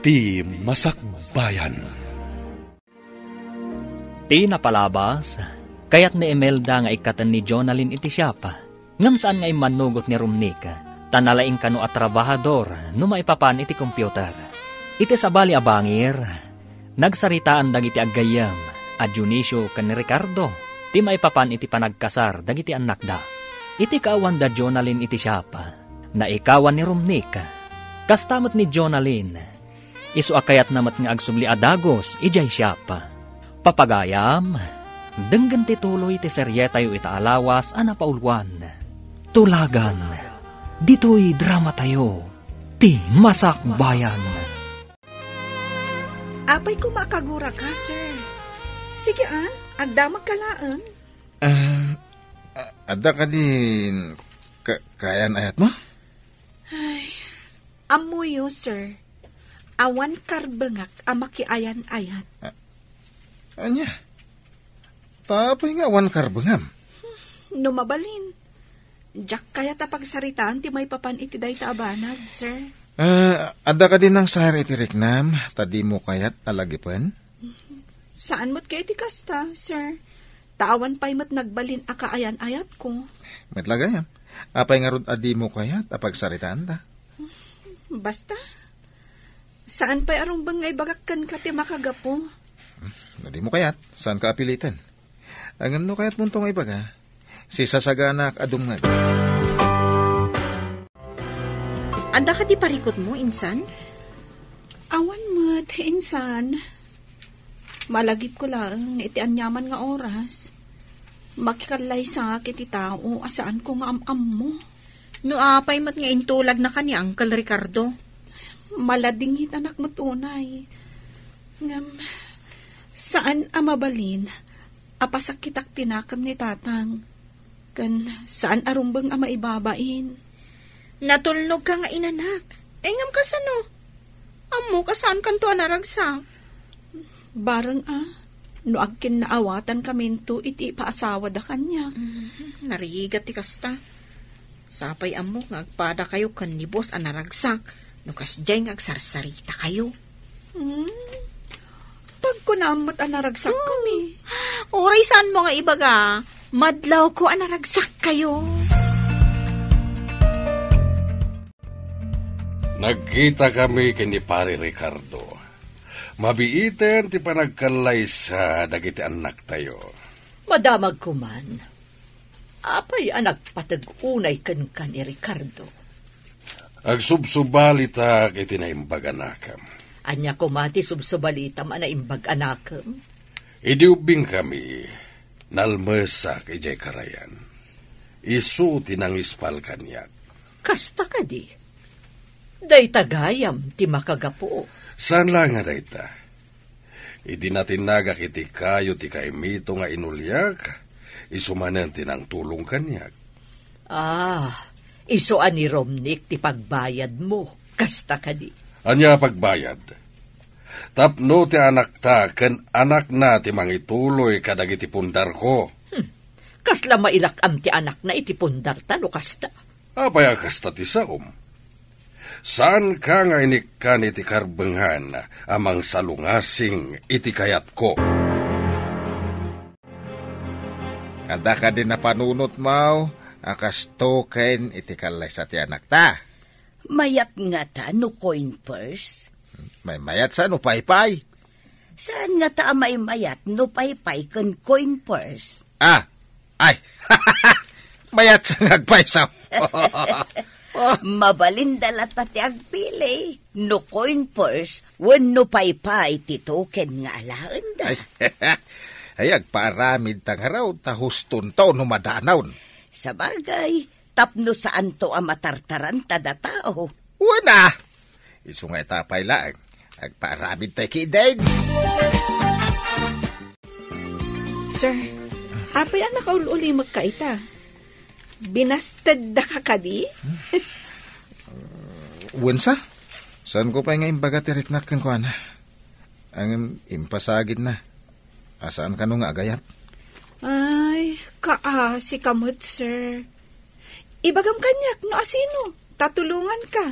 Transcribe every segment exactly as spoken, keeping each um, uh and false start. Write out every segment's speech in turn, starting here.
Ti Masakbayan. Ti napalabas, kayat ni Imelda nga ikkaten ni Jonalyn iti siapa. Ngem saan nga immannugot ni Romnick, ta nalaing kano a trabahador no maipapan iti computer. Iti sabali a bangir, nagsaritaan dagiti aggayyem a Dionisio ken ni Ricardo ti maipapan iti panagkasar dagiti annakda. Iti kaawanda Jonalyn iti siapa, naikawan ni Romnick. Kasta met ni Jonalyn, isu a kayatna met nga agsubli a dagus idiay siapa. Papagayam, denggen ti tuloy ti serietayo ita a lawas a napauluan. Tulagan, ditoy dramatayo, Ti Masakbayan. Apay koma a kaguraka, sir? Sige, ah, agdamagka laeng. Ah, a-, adda kadi ka-, kaayan-ayatmo? Ay, ammoyo, sir. Awan karbengak a makiayan-ayat. Ah, ania? Ta apay nga awan karbengam? No mabalin, diak kayat a pagsaritaan ti maipapan iti dayta a banag, sir. Ah, adda kadi nangsayar iti riknam, ta dimo kayat a lagipen? Saan met kayat iti kasta, sir. Ta awan pay met nagbalin a kaayan-ayatko. Met la gayam, apay ngarud a dimo kayat a pagsaritaanta? Basta, saan pay a rumbeng nga ibagak kenka ti makagapu. No dimo kayat, saanka a piliten. Ngem no kayatmonto nga ibaga, sisasaganak a dumngeg. Adda kadi parikutmo, insan? Awan met, insan. Malagipko laeng iti aniaman nga oras. Makikallaysak iti tao a saanko nga am-ammo. No apay met nga intulagnaka ni Uncle Ricardo? Maladingitanak met unay. Ngem, saan a mabalin a pasakitak ti nakem ni Tatang. Ken saan a rumbeng a maibabain. Natulnogka nga inanak. Ay, ngem kasano? Ammok a saankanto a naragsak. Bareng a, no agkinnaawatankaminto iti ipaasawada kaniak. Mhm, narigat ti kasta. Sapay ammok nga agpadakayo ken ni boss a naragsak no kasdiay nga agsarsaritakayo. Hmm? Pagkunam met a naragsakkami. Hmm. Uray saanmo nga ibaga, madlawko a naragsakkayo. Nagkitakami ken ni Pare Ricardo. Mabiiten ti panagkallaysa dagiti annaktayo. Madamagko man. Apay a nagpateg unay kenka ni Ricardo? Agsubsubalitak iti naimbag a nakem. Ania koma ti subsubalitam a naimbag a nakem? Idi ubbingkami, nalmesak idiay karayan. Isu ti nangispal kaniak. Kasta kadi? Dayta gayam ti makagapu. Saan laeng a dayta. Idi natinnagak iti kayo ti kaimito nga inuliak, isu manen ti nangtulong kaniak. Ah, isu a ni Romnick ti pagbayadmo, kasta kadi? Ania a pagbayad? Tapno ti anakta ken anakna ti mangituloy kadagiti pundarko. Hmm. Kasla mailak-am ti anakna iti pundarta no kasta? Apay a kasta ti saom? Saanka nga inikkan iti karbengan a mangsalungasing iti kayatko. Adda kadi napanunotmo a kasto ken iti kallaysa ti anakta? Mayat ngata no coin purse? Maymayat sa no paypay? Saan ngata a maymayat no paypay ken coin purse? Ah, ay, mayat sa nga agpayso. Mabalinda latta ti agpili, no coin purse wenno paypay ti token nga alaenda. Ay, ay, agpaaramid ta ngarud ta hustonto no madanaw. Sabagay, tapno saanto a matartaranta datao. Wen a, isu nga ita pay laeng, agpaaramid tay kidin. Sir, apay a nakaul-ulimekka ita? Binasteddaka kadi? Wen sa, saanko pay nga imbaga ti riknak kenkuana. Ngem impasagidna. A saan kano nga agayat? Ay, kaasika met, sir. Ibagam kaniak no asino, ta tulonganka.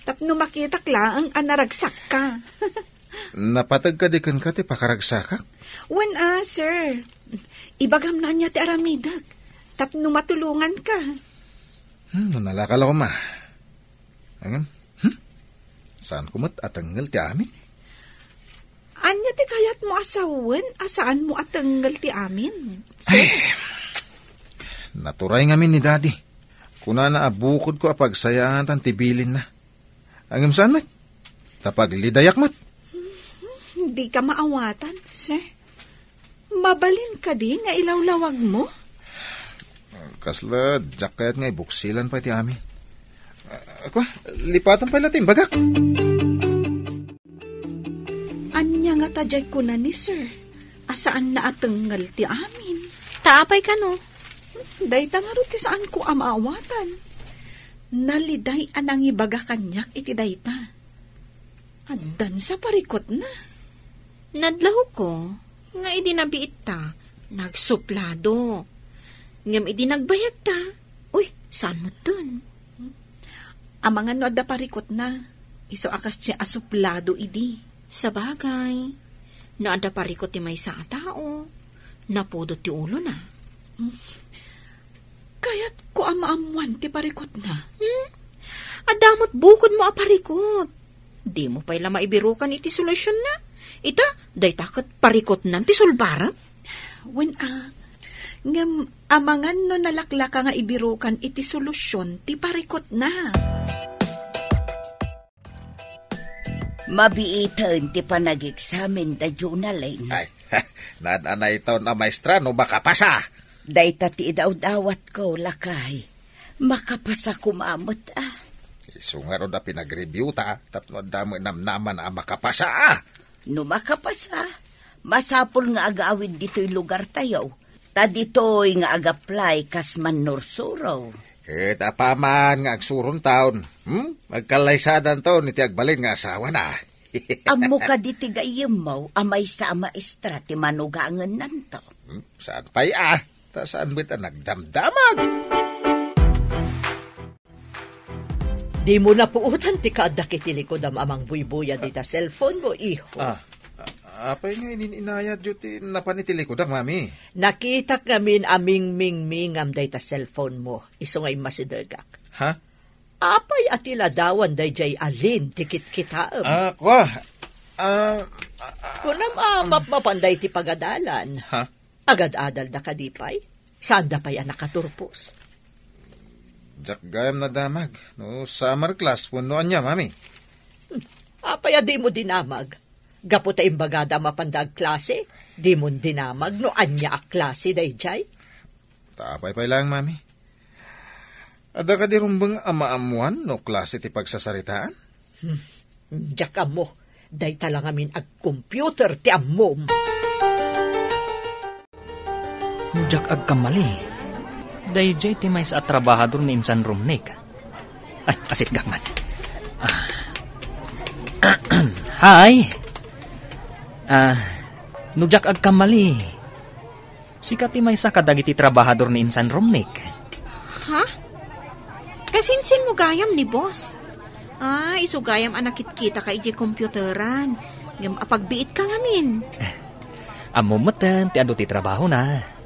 Tapno makitak laeng a naragsakka. Napateg kadi kenka ti pakaragsakak? Wen a, sir. Ibagam no ania ti aramidek. Tapno matulonganka. Hmm, no nalaka la koma. Ngem, hmm? Saanko met a tengngel ti amin? Ania ti kayatmo a sawen a saanmo a tengngel ti amin, sir? Ay, naturay ngamin ni Daddy. Kunana a bukodko a pagsayaatan ti bilinna. Ngem saan met? Ta paglidayak met. Dika maawatan, sir. Mabalin kadi nga ilawlawagmo? Kasla diak kayat nga ibuksilan pay ti amin. Ah, kua, lipatan pay la ti imbagak. Ania ngata diay kuna ni sir a saanna a tengngel ti amin? Ta apay kano? Dayta ngarud ti saanko a maawatan. Naliday a nangibaga kaniak iti dayta. Addan sa parikutna. Nadlawko nga idi nabiitta, nagsuplado. Ngem idi nagbayagta, uy, saan metten? Amangan no adda parikutna, isu a kasdiay a suplado idi. Sabagay, no adda parikut ti maysa a tao, napudot ti ulona. Kayatko a maammoan ti parikutna. Hmm? Adda met bukodmo a parikut. Dimo pay la maibirukan iti solusionna. Ita, dayta ket parikutnan ti sulbarem. Wen a, ngem amangan no nalaklaka nga ibirukan iti solusion ti parikutna. Mabiiten ti panageksamen da Jonalyn. Ay, naan-anayton a maestra no makapasa. Dayta ti idawdawatko, lakay. Makapasa koma met, a. Isu ngarud a pinag-review ta, tapno adda met namnama a makapasa, a. No makapasa, masapul nga agawid ditoy lugartayo. Ta ditoy nga agaplay kas mannursuro. Ket apaman nga agsurontaon, hmm? Agkallaysadanton iti agbalin nga asawana. Ammo kadi ti gayyemmo a maysa a maestra ti manugangennanto? Hmm? Saan pay a? Ta saan met a nagdamdamag? Dimo napuotan ti kaaddak iti likudam a mangbuybuyad ita cellphone mo, iho. Ah, a-, apay nga inin-inayatyo ti napan iti likudam, Mami? Nakitak ngamin a mingmingmingam dayta cellphone mo, isu nga immasidegak. Ha? Apay a ti ladawan daydiay a Lynn ti kitkitaem? Ah, kua. Ah, ah, ah, Kunam a mapmapan dayta pagadalan. Ha? Agad-adalda kadi pay? Saanda pay a nakaturpos? Diak gayam nadamag no summer class wenno ania, Mami. Hmm. Apay a dimo dinamag? Gapu ta imbagada a mapanda agklase, dimon dinamag no ania a klase daydiay? Ta apay pay laeng, Mami. Adda kadi rumbeng a maammoan no klase ti pagsasaritaan? Hmm. Diak ammo. Dayta la ngamin agcomputer ti ammom. No diak agkamali, daydiay ti maysa a trabahador ni Insan Romnick. Ay, asitgak man. Ah. Hi! Ah, no diak agkamali, sika ti maysa kadagiti trabahador ni Insan Romnick. Ha? Kasinsinmo gayam ni boss? Ah, isu gayam a nakitkitaka idiay computeran. Ngem apagbiitka ngamin. Ammom metten ti adu ti trabahona.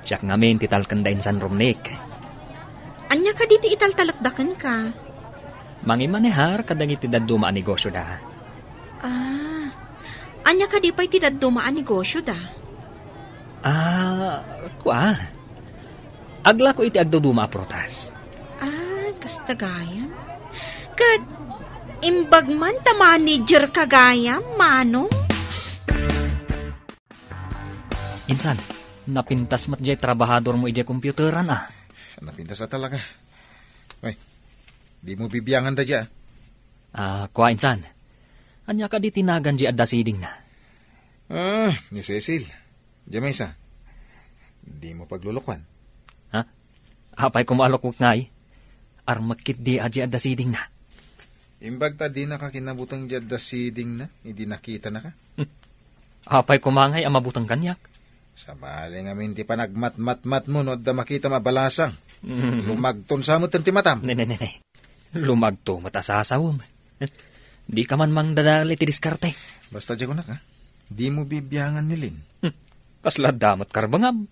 Siak ngamin ti talken da Insan Romnick. Ania kadi ti italtalekda kenka? Mangimanehar kadagiti dadduma a negosioda. Ah, ania kadi pay ti dadduma a negosioda? Ah, kua. Aglako iti agduduma a prutas. Ah, kasta gayam. Ket imbag man ta manager ka gayam, Manong? Insan, napintas met diay trabahador mo idiay computeran, a. Napintas a talaga. Ay, dimo bibiangan da dia. Ah, kua, Insan. Ania kadi ti nagan diay adda sidingna? Ah, ni Cecil. Dia maysa. Dimo paglulukuan. Ha? Apay koma a lukok ngay? Armek ketdi a diay adda sidingna. Imbag ta dinaka kinabuteng diay adda sidingna, idi nakitanaka. Apay koma ngay a mabuteng kaniak? Sabali ngamin ti panagmatmatmatmo no adda makitam a balasang. Mm. Lumagton sa met ti matam. Ne, ne, ne, ne. Lumagto met a sasawem. Dika man mangdadal iti diskarte. Basta diay kunak, a. Dimo bibiangan ni Lin. Hmm. Kasla adda met karbengam.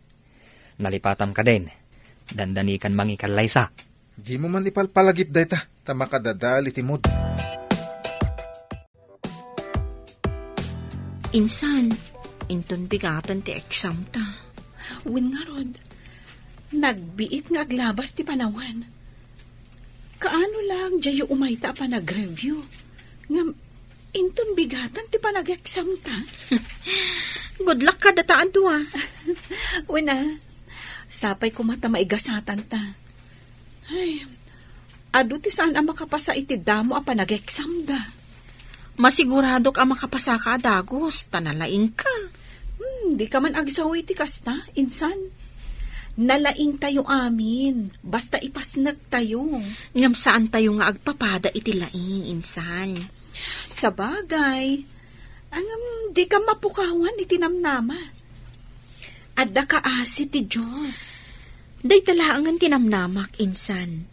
Nalipatam kadin. Dandanikan mangikallaysa. Dimo man ipalpalagip dayta, ta makadadal iti mood. Insan, inton bigaten ti exam ta. Wen ngarud, nagbiit nga aglabas ti panawen. Kaano lang diayo umayta a panag-review? Ngem, inton bigaten ti panag-exam ta? Good luck kadata a dua. Wen a, sapay koma ta maigasatan ta. Ay, adu ti saan a makapasa iti damo a panag-exam da. Masiguradok a makapasaka a dagus, ta nalaingka. Hmm, dika man agsaw iti kasta, insan. Nalaingtayo amin, basta ipasnektayo. Ngem saantayo nga agpapada iti laing, insan. Sabagay, ngem dika mapukawan iti namnama. Adda kaasi ti Dios. Dayta laengen ti namnamak, insan.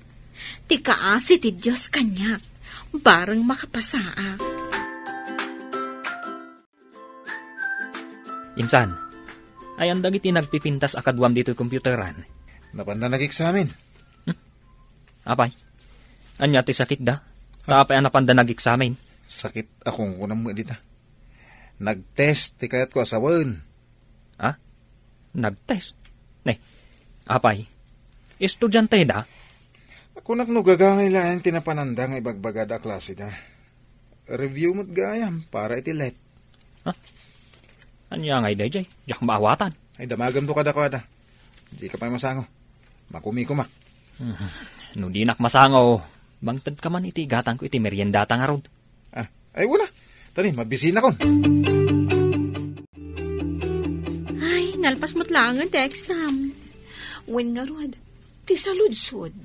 Ti kaasi ti Dios kaniak, bareng makapasaak. Insan, ayan dagiti nagpipintas a kaduam ditoy computeran? Napanda nag-eksamen. Hmm? Apay, ania ti sakitda? Ta apay a napanda nag-eksamen? Sakit a kunkunam met dita. Nag-test ti kayatko a sawen. Ha? Nag-test? Ne, apay, estudianteda? Kunak no gagangay laeng ti napananda nga ibagbagada a klaseda. Review met gayam para iti let. Ha? Ania ngay daydiay? Diak maawatan. Ay, damagemto kadakuada. Dika pay masango. Makumikumak. Hmm. No dinak masango, mangtedka man iti igatangko iti meriendata ngarud. Ah, ay, wala. Tani, mabisinakon. Ay, nalpas met laengen ti exam. Wen ngarud, ti saludsod.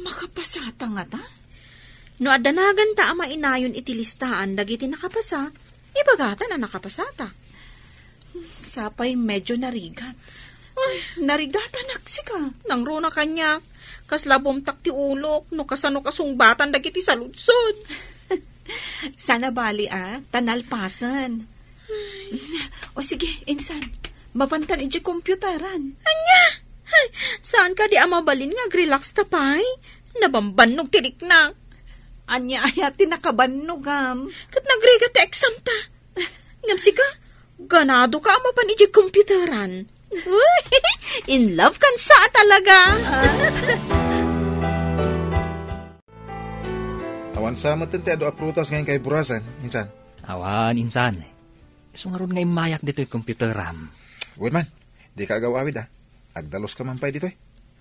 Makapasata ngata? No adda naganta a mainayon iti listaan dagiti nakapasa, ibagata a nakapasata. Sapay medyo narigat. Ay, narigatanak sika. Nangruna kaniak. Kasla bumtak ti ulok no kasano kasungbatan dagiti saludsod. Sana bali, a, ta nalpasen. O sige, insan, mapantan iti computeran. Ania? Ay, saan kadi a mabalin nga agrelax ta pay? Nabambannog ti riknak. Ania aya ti nakabannogam? Ket nagrigat ti exam ta. Ngem sika, ganado ka a mapan iti computeran. In love kan sa talaga. Awan sa met ti adu a prutas nga inkay burasen, insan? Awan, insan. Isu ngarud nga immayak ditoy computeram. Wen man, dika agaw-awid, a. Agdaluska man pay ditoy.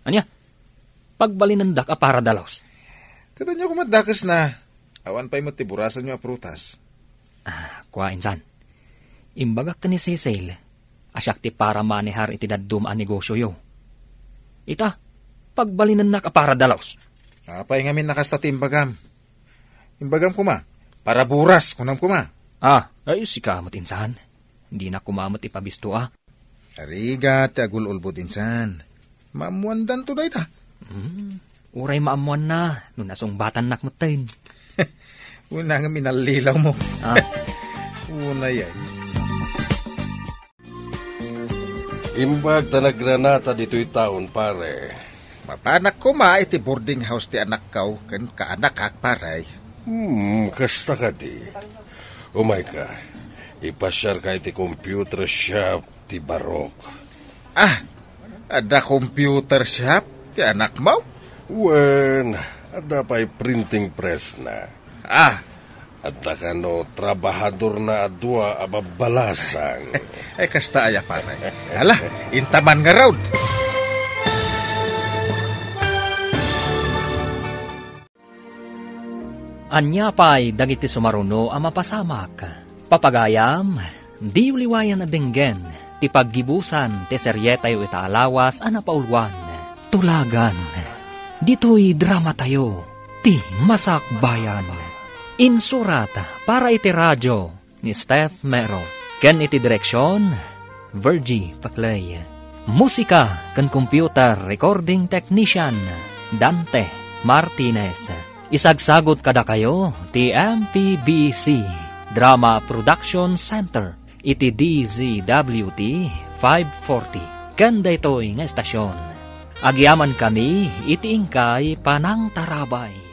Ania? Pagbalinendak a para dalos. Ket ania koma dakesna? Awan pay met ti burasenyo a prutas. Ah, kua, insan. Imbagak ken ni Cecil a siak ti para manehar iti dadduma a negosioyo. Ita, pagbalinennak a para dalos. Apay ngamin a kasta ti imbagam? Imbagam koma, para buras, kunam koma. Ah, ay, sika met, insan. Dinak koma met ipabisto, a. Arigat ti agul-ulbod, insan. Maammoandanto dayta. Hmm, uray maammoanna no nasungbatannak metten. Unay ngem inallilawmo. Ah. Unay ay. Imbag ta nagranata ditoy taon, pare. Mapanak koma iti boarding house ti anakkaw ken kaanakak, pare. Hmm, kasta kadi. Umayka, ipasiarka iti computer shop ti Barok. Ah, adda computer shop ti anakmo? Wen, adda pay printing press na. Ah. Adda kano trabahadorna a dua a babbalasang. Ay, kasta aya, pare. Ala, intaman ngarud. Ania pay dagiti sumaruno a mapasamak? Papagayam, diyo liwayan a denggen ti paggibusan ti serietayo ita a lawas a napauluan, Tulagan. Ditoy dramatayo, Ti Masakbayan. Insurat para iti radio ni Steph Mero, ken iti direksion, Virgie Paclay. Musika ken computer recording technician, Dante Martinez. Isagsagut kadakayo ti M P B C Drama Production Center iti D Z W T five forty. Ken daytoy nga estasion, agyamankami iti inkay panangtarabay.